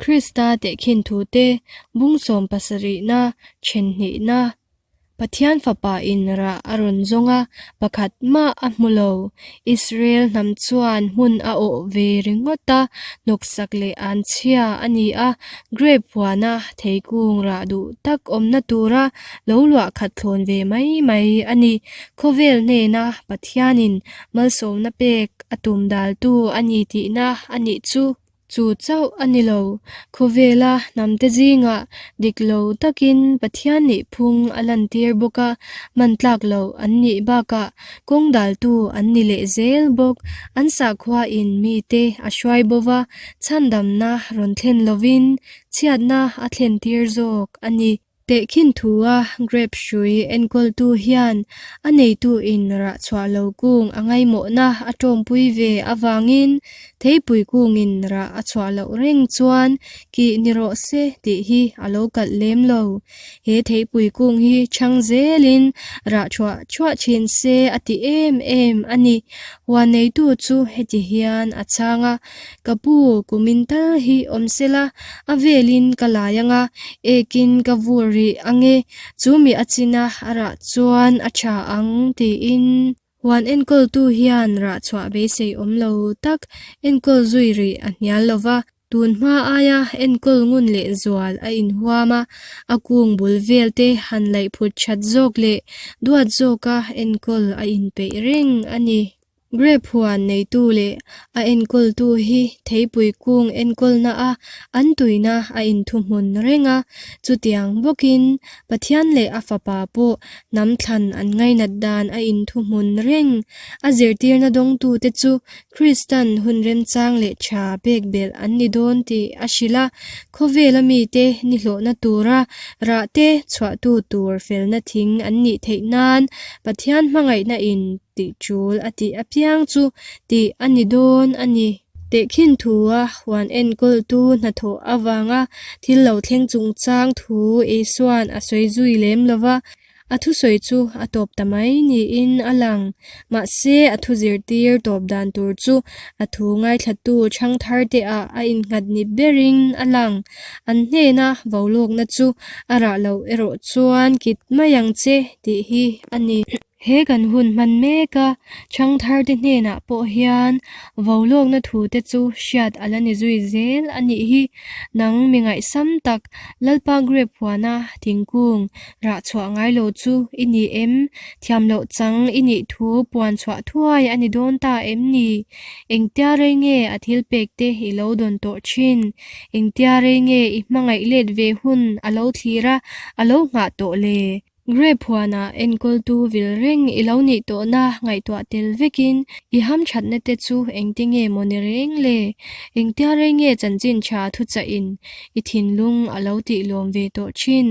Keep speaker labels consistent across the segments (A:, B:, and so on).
A: Krista tehkhin thute bung sawm pasarihna then hnihna Pathian Fapa in rah a rawn zawng a, pakhat mah a hmu lo. Israel hnam chuan hmun a awh ve ringawt a, hnawksak leh an chhia a ni a, grape huana theikung rah duh tak awmna tura lo luah khat thlawn ve mai mai a ni. Khawvel hnena Pathianin malsawmna pek a tum daltu a ni tihna a nih chu. Chu chauh a ni lo, khawvela hnamte zingah dik lo takin Pathian nih phung a lantir bawk a, man tlak loh an nih bakah kawng daltu an ni leh zel bawk. An sahkhuain mite a hruai bo va, chhandamna rawn thlen lovin chhiatna a thlentir zawk a ni. Tehkhin thua grape hrui enkawltu hian a neituin rah chhuah lo kung a ngaimawhna a tawmpui ve avangin theipui kungin rah a chhuah loh reng chuan kih ni rawh se tih hi a lo kalh lem lo. He theipui kung hi chhang zelin rah chhuah chhuah thin se a ti em em a ni. Huan neitu chu heti hian a chhang a, Ka pu, kumin tal hi awm sela, a velin ka lai anga, ekin ka vur rih ange, chu mi a china a rah chuan a tha ang, tiin. Huan enkawltu hian rah chhuah beisei awm lo tak enkawl zui rih a hnial lo va, tun hma aia enkawl ngun leh zual a inhuam a, a kung bul vel te han laih phut that zawk leh duat zawka enkawl a inpeih reng a ni. Grape huan neitu leh a enkawltu hi theipui kung enkawlna a an tuina a inthuhmun reng a, chutiang bawkin Pathian leh a Fapa pawh hnam thlan an ngainat dan a inthuhmun reng. A zirtirna dawngtute chu Kristan hun remchang leh tha pek belh an ni dawn tih a hrilh a, khawvela mite nihlawhna tura rahte chhuahtu tur felna thing an nih theih nan Pathian hmangaihna in Tih tul a tih apiang chu tih a ni dawn a ni. Tehkhin thua huan enkawltu hnathawh avanga thil lo thleng chungchang thu Isua'n a sawi zui lem lo va, a thusawi chu a tawp ta mai niin a lang. Mahse, a thu zirtir tawp dan tur chu a thu ngaithlatu chhangthar te ah a innghat ni berin a lang. An hnena volawkna chu a rah loh erawh chuan kit mai ang che tih hi a ni. He kan hun hman mek a, chhangthar te hnenah pawh hian volawkna thu te chu hriat a la ni zui zel a nih hi. Nang mi ngaihsam tak Lalpa grape huana thingkung rah chhuah ngai lo chu i ni em? Thiam loh chang i nih thu puan chhuah thuai a ni dawn ta em ni? Engtia rei nge a thil pek te i lo dawn tawh thin? Engtia rei nge i hmangaih let ve hun a lo thlir a, a lo nghah tawh le? Grape huanah enkawltu vil reng i lo nih tawhna ngaihtuah tel vekin i hamthatna te chu engti nge maw ni reng le? Engtia rei nge chanchin tha thuchahin i thinlung a lo tih lawm ve tawh thin?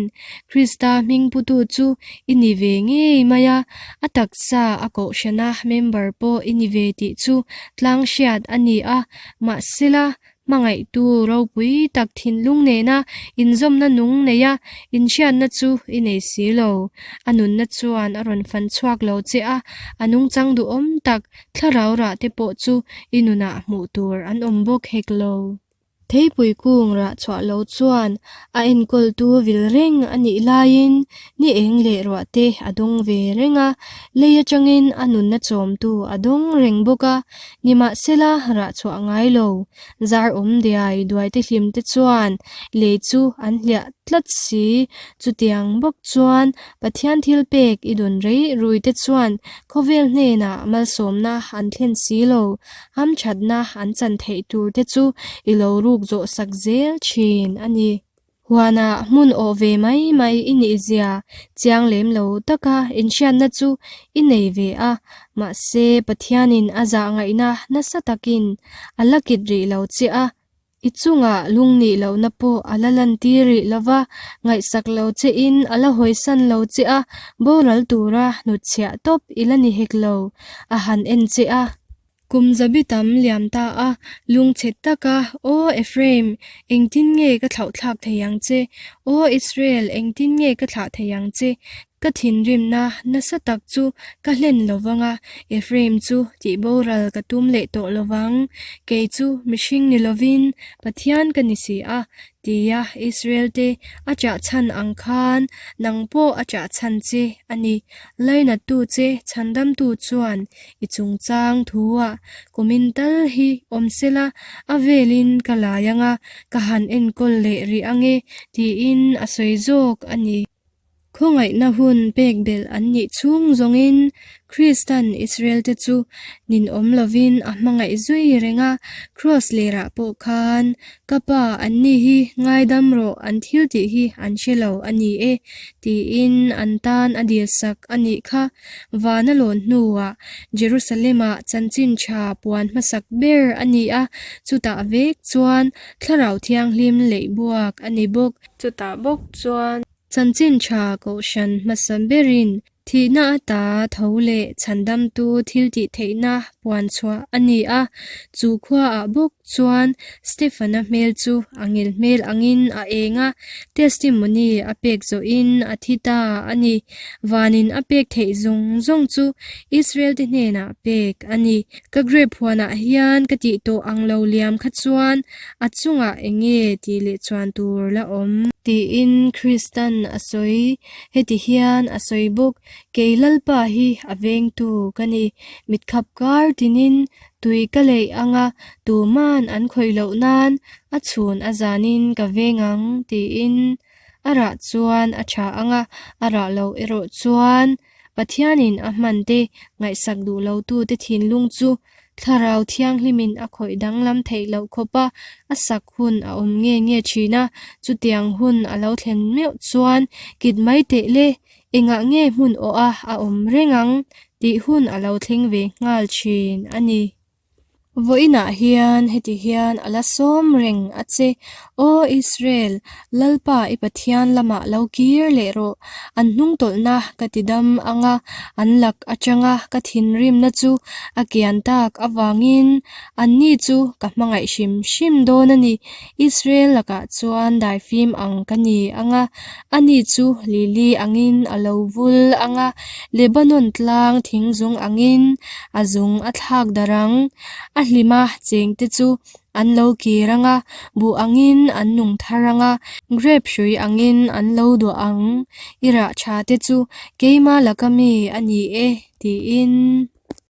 A: Krista hming putu chu i ni ve ngei mai a, a taksa a kohhrana member pawh i ni ve tih chu tlang hriat a ni a, mahsela Hmangaihtu ropui tak thinlung nena inzawmna nung neia inhriatna chu i nei si lo. A nunna chuan a rawn fan chhuak lo che a, a nungchang duhawm tak thlarau rah te pawh chu i nunah hmuh tur an awm bawk hek lo. Theipui kung rah chhuah lo chuan a enkawltu vil reng a nih laiin ni eng leh ruah te a dawng ve reng a, lei atangin a nunna chawmtu a dawng reng bawk a. Nimahsela, rah chhuah ngai lo, zar awm diai duai te hlim te chuan lei chu an hliah tlat si. Chutiang bawk chuan Pathian thil pek i dawn rei rui te chuan khawvel hnenah malsawmna an thlen si lo, hamthatna an chan theih tur te chu i lo ruk zawh sak zel thin a ni. Huanah hmun awh ve mai mai i nih zia chiang lem lo taka inhriatna chu i nei ve a, mahse Pathianin a zah ngaihna nasa takin a la kit rih lo che a, i chungah lungnih lohna pawh a la lantir rih lo va, ngaihsak lo chein a la hawisan lo che a, boral tura hnutchhiah tawp i la ni hek lo, a han en che a. Kum zabi tam liam ta a, lungchhe taka, Aw Ephraim, engtin nge ka thlauhthlak thei ang che? Aw Israel, engtin nge ka thlah thei ang che? Ka thinrimna nasa tak chu ka hlen lo vang a, Ephraim chu tihboral ka tum leh tawh lo vang. Kei chu mihring ni lovin Pathian ka ni si a, tia Israel-te a chah chhan ang khan nang pawh a chah chhan che a ni. Lainattu che chhandamtu chuan i chungchang thu-ah kumin tal hi awm sela, a velin ka lai ang a, ka han enkawl leh rih ang e, tiin a sawi zawk a ni. Khawngaihna hun pek belh an nih chhung zawngin Kristan Israel-te chu ninawm lovin a hmangaih zui reng a, Kraws lerah pawh khan, Ka Pa, anni hi ngaidam rawh, an thil tih hi an hre lo a ni e, tiin an tan a dilsak a nih kha. Van a lawn hnuah Jerusalem-ah chanchin tha puan hmasak ber a ni a, chutah vek chuan Thlarau Thianghlim leihbuak a ni bawk. Chutah bawk chuan Chanchin tha kohhran hmasa berin thihna ata tho leh chhandamtu thiltihtheihna puan chhuah a ni a, chu khuaah bawk chuan Stefana hmel chu a ngil hmel angin a eng a, testimony a pek zawhin a thi ta a ni. Vanin a pek theih zawng zawng chu Israel-te hnenah pek a ni. Ka grape huanah hian ka tih tawh ang lo liam kha chuan A chungah eng nge tih leh chuan tur la awm? Tiin Kristan a sawi. Heti hian a sawi bawk, Kei Lalpa hi a vengtu ka ni. Mitkhap kar tinin tui ka leih ang a, tuman an khawih loh nan a chhun a zanin ka veng ang, tiin a rah chuan a tha ang a, a rah loh erawh chuan Pathianin a hmante ngaihsak duh lotute thinlung chu Thlarau Thianghlimin a khawih danglam theih loh khawpa a sak hun a awm nge nge thin a, chutiang hun a lo thlen meuh chuan kit mai teh le, engah nge hmun awha a awm reng ang tih hun a lo thleng ve nghal thin a ni. Vawiinah hian heti hian a la sawm reng a che, Aw Israel, Lalpa i Pathian lamah lo kir leh rawh, an hnungtawlhna ka ti dam ang a, an lak atanga ka thinrimna chu a kian tak avangin anni chu ka hmangaih hrim hrim dawn a ni. Israel lakah chuan daifim ang ka ni ang a, ani chu lili angin a lo vul ang a, Lebanon tlang thingzung angin a zung a thlak darh ang. A hlima chengte chu An lo kir ang a, buh angin an nung thar ang a, grape hrui angin an lo duah ang. I rah tha te chu keima laka mi a ni e, tiin.